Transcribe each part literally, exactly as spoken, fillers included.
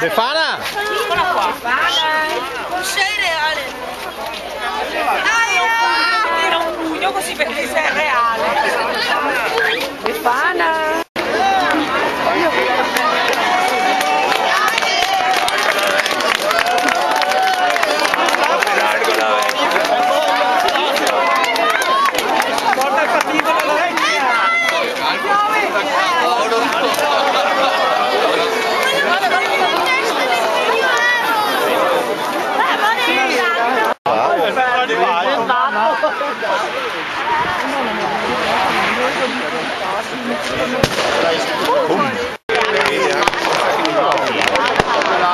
Befana! Ecola qua. Befana! Cos'è il reale? Era un pugno così perché sei reale. Befana!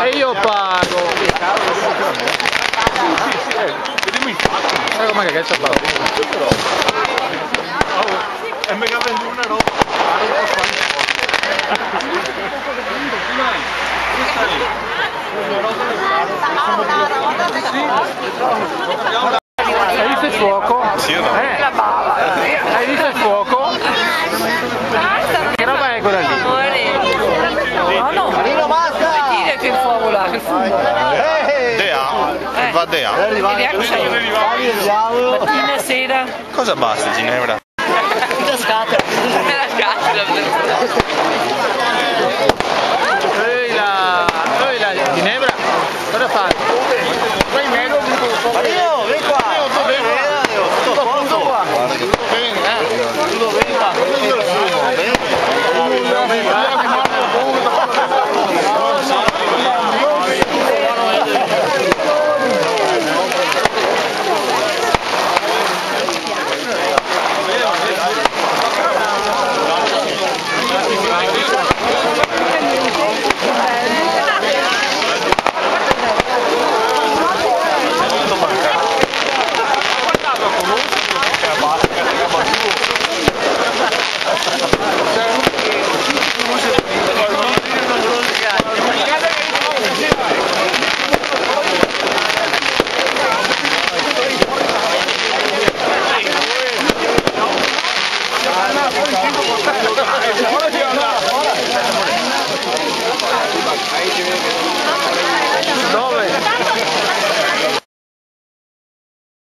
E io pago. Guarda come che c'è pago. E me ga vendù una roba. Hai visto il fuoco? Sì o no? Eh? Hai visto il fuoco? Che roba è quella lì? Amore. No, no. Come dire che il fuoco là, che fumo? De là. Eh. Va de là. È arrivato. Mattina, sera. Cosa basta, Ginevra? Tutta scatola. Nella scatola. Ehi là, ehi là, Ginevra, cosa fai? Vai in mezzo, dico, Mario, vieni qua. Io sto bene. Eh, io sto a posto qua. Tutto bene, eh? Tutto bene. Bene.